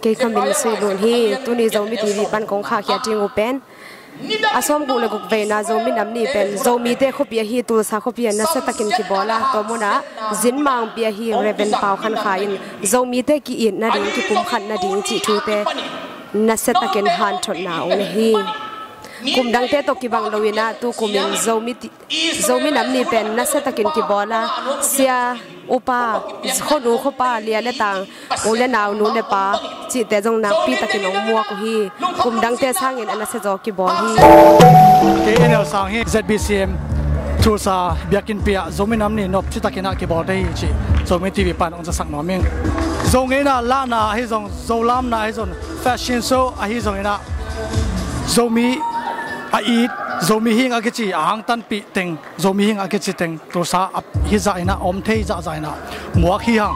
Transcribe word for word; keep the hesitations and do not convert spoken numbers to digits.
Kei ka min Sui Lun hi. Tuni Zomi T V pan kong khahkhia ding uh pen a sawmguk le guk veina Zomi Nam Ni pen Zomite khuapi ahi Tulsa khuapi ah nasiatakin kibawl a, tua munah zinmangpi ahi Reverend Pau Khan Khai in Zomite ki-it nading, kipumkhat nading cih thute nasiatakin hanthotna ong nei hi. Kum dangte tawh kibang loin ah tu kumin Zomi ti-, Zomi Nam Ni pen nasiatakin kibawl a, sia, upa, khuanu khuapa, lia le tang, u le nau, nu le pa cihte zong nakpitakin ong muak uh hi. Kum dangte sangin a nasiazaw kibawl hi. Kei N L Sang hi. Z B C M Tulsa biakinnpi ah Zomi Nam Ni nopcitakin ah kibawl thei hi cih Zomi T V pan ong zasak nuam ing. Zo ngeina lahna ahi zong, Zo lamna ahi zong, fashion show ahi zongin ah Zomi a it, Zomi hing a kici, a hangtanpih teng, Zomi hing a kici teng Tulsa a hih zah in ah om thei zahzah in ah muak hi hang.